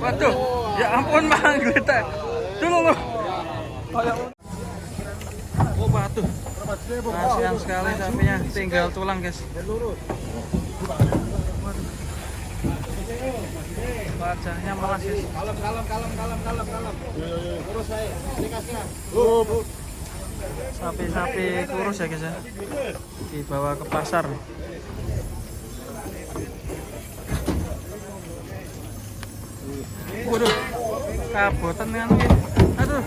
Waduh, ya ampun malah geletek. Dulu loh. Oh, waduh. Kasihan sekali sapinya, tinggal tulang, guys. Wajahnya melas, guys. Kalem, kalem, kalem, kalem, kalem, kalem. Terus saya, ini kasnya. Sapi-sapi kurus ya, guys ya. Dibawa ke pasar. Waduh, kabotan kan ini. Aduh.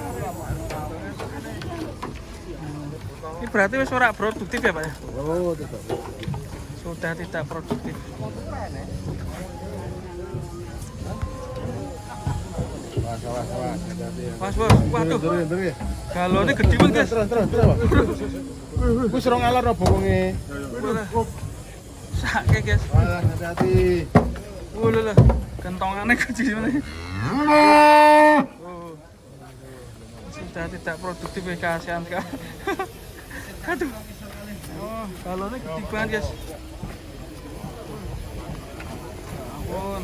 Ini berarti wis ora produktif ya, Pak ya? Oh, tidak. Sudah tidak produktif. Was, was, was. Was, bos. Waduh, galone gede banget, guys. Terus, terus, terus. Wis rong alor no bokonge. Sake, guys. Wah, hati-hati. Waduh, lah. Kentongannya gede gimana? Oh. Sudah tidak produktif ya, kasihan sekali. Aduh. Oh, galonnya gede banget, guys. Ya ampun.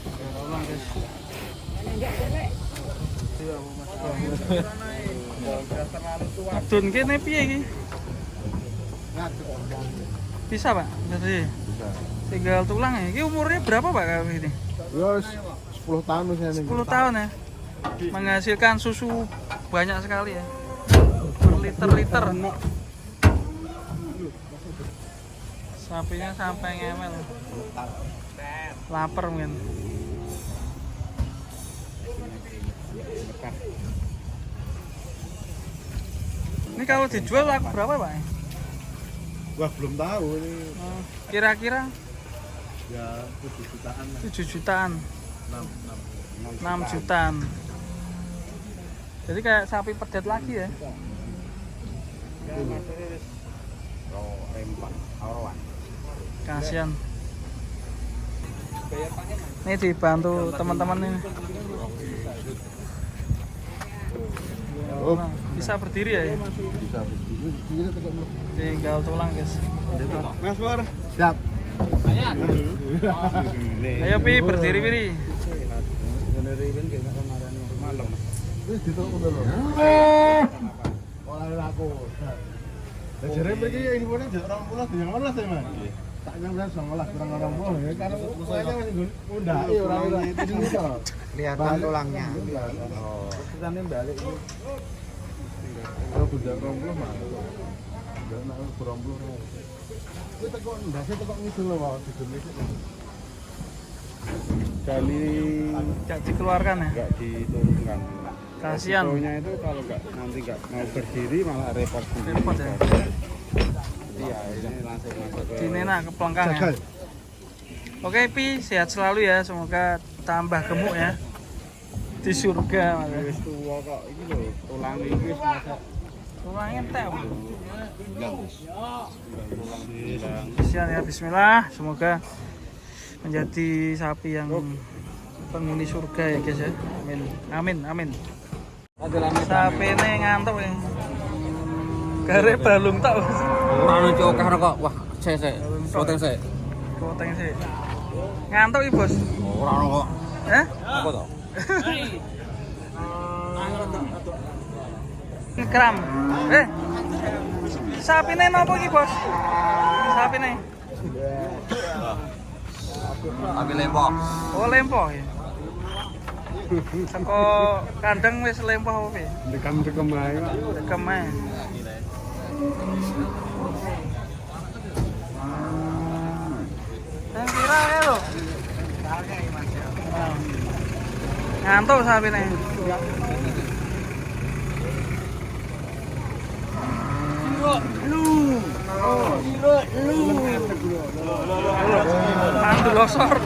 Ya ulang, guys. Adun kene piye iki? Bisa, Pak? Jadi Bisa. tinggal tulang ya. Ini umurnya berapa, Pak, kalau ini? Ya, 10 tahun wis ngene. 10 tahun ya. Menghasilkan susu banyak sekali ya. Berliter-liter. Sapinya sampai ngemel. Lapar mungkin. Ini kalau dijual laku berapa, Pak? Wah, belum tahu ini. Kira-kira Ya, 7 jutaan lah. 7 jutaan, 6, 6. 6 jutaan. Jadi kayak sapi pedet lagi ya. Kasihan. Ini dibantu teman-teman ini. Oh, Bisa berdiri ya? bisa berdiri. Tinggal tulang, guys. Mas War. Siap. Ayo Pi, berdiri Pi. Wis ditok ngono lho. Ora laku. Lah jere mriki infone jek 20 19 ya, Mas. Tak nyampe 19 kurang 20 ya karena kayaknya masih ngundaki ora ora. Kelihatan tulangnya. Oh. Terusane balik. Kalau bunda 20 mah. Enggak nak 20. Kuwi teko ndase teko ngidul lho, Pak, didemi. Kali Nggak dikeluarkan ya? nggak diturunkan. Kasihan. Resikonya itu kalau nggak nanti nggak mau berdiri malah repot sendiri. Repot ya. Iya, ini langsung masuk ke Dinena ke pelengkang ya. Oke Pi, sehat selalu ya. Semoga tambah gemuk ya. Di surga. Mas. Wis tuwa kok iki lho, tulang iki wis masuk Tulangnya entek. Pak. tulang hilang. Kasihan ya, bismillah. Semoga menjadi sapi yang penghuni surga ya guys ya. Amin. Amin, amin. Sapi ini ngantuk ya. Garek balung tak. Bos. Ora ono cok kok. Wah, sik sik. Syuting sik. Koteng sih. Ngantuk iki, Bos. Ora ono kok. Eh? Apa to? Kram. Eh. Sapine nopo iki, Bos? Sapine. Tapi lempoh. Oh, lempoh ya. Seko kandang wis lempoh apa piye? Dekem-dekem ae, Pak. Dekem ae. Yang viral ya lho. Ngantuk sapine. Mantu losor.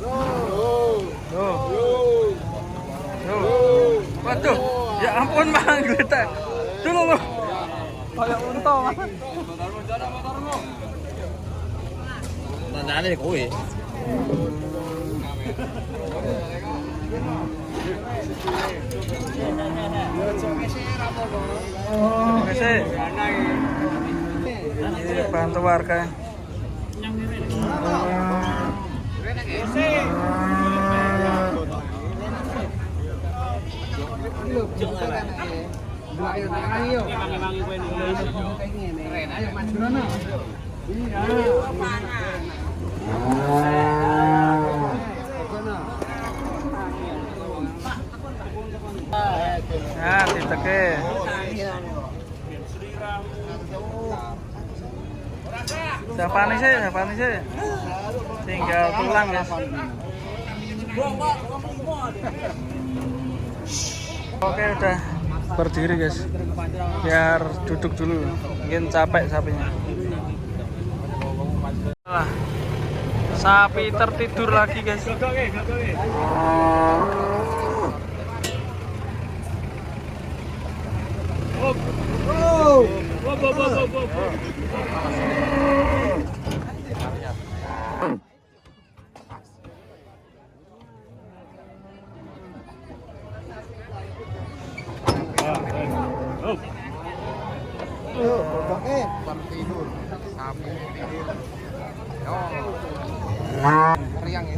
Tuh. Tuh. Waduh, ya ampun malah geletek. Dulu loh. Kayak unta. Mas. Kancane kowe. Oke sih. Ini bantu warga. Nah, diteke. Siapa nih sih? Siapa nih sih? Tinggal tulang guys. Oke, udah berdiri guys. Biar duduk dulu. Mungkin capek sapinya. Wah, sapi tertidur lagi guys. Tidur. Sapi tidur. Riang ya.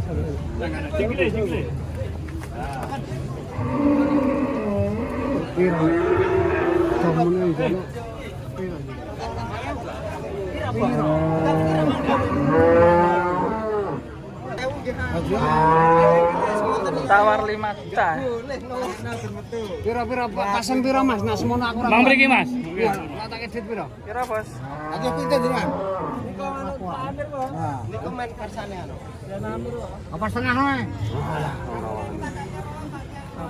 Tawar 5 juta. Pira-pira pasang pira Mas? Nak semono aku ora. Mang mriki Mas. Iya, tak edit pira? Kira bos. Aku pinter jenengan. Niku men kersane anu. Apa setengah wae?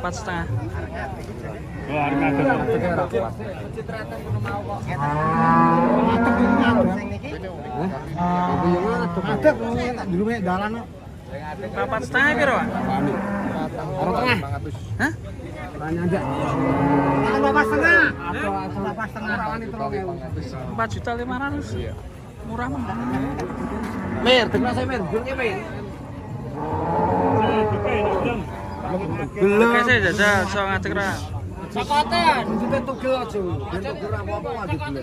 4,5. Wah, harga Sing niki Adek dulu mek dalan kok. 4,5 piro, Pak? Karo tengah. Hah? Tanya aja. Apa setengah? Apa setengah? Rawani 3.000. 4.500.000. Murah mah. Mir, dengar saya Mir, durunge Mir. Belum. Oke, saya jajal so ngadeg ra. Cokoten. Buntute tugel aja. Ben tugel ra apa-apa ngadeg dulu.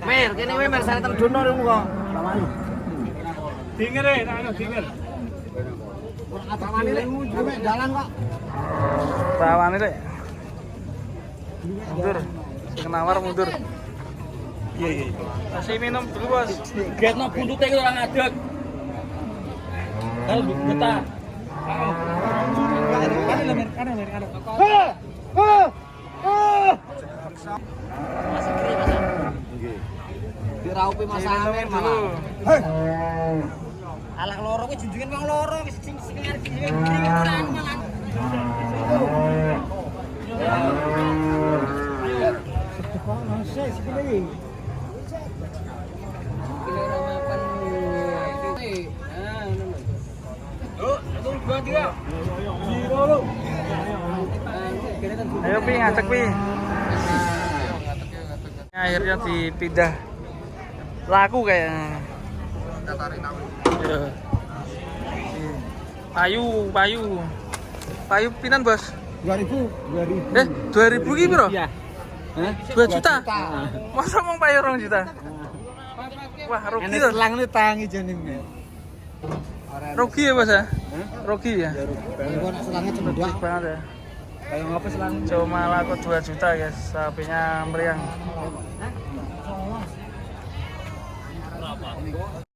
Mir, kene wae Mir sare ten dono niku kok. Dinger e, tak anu dinger. Rawani lek mek dalan kok. Rawani lek. Mundur. Sing nawar mundur. Iya, iya. Kasih minum dulu, Bos. Getno buntute iki ora ngadeg. Kalau betah. Diraupi Mas Amir Dulu. malah. Alah loro kuwi junjungan wong loro wis sing sing arep malah. Ayo Pi, ngadeg Pi. Akhirnya dipindah laku kayaknya. Iya. Payu, payu. Payu pinan, Bos? 2000, 2000. 2000 ki piro? Iya. 2 juta. Masa mau payu 2 juta? Wah, rugi tuh. Selang ini tangi jenenge. Rugi ya, Bos ya? Rugi ya? Iku nek selangnya Rugi cendak. banget ya. Kayak ngapa selang? Cuma laku 2 juta, guys. Sapinya meriang.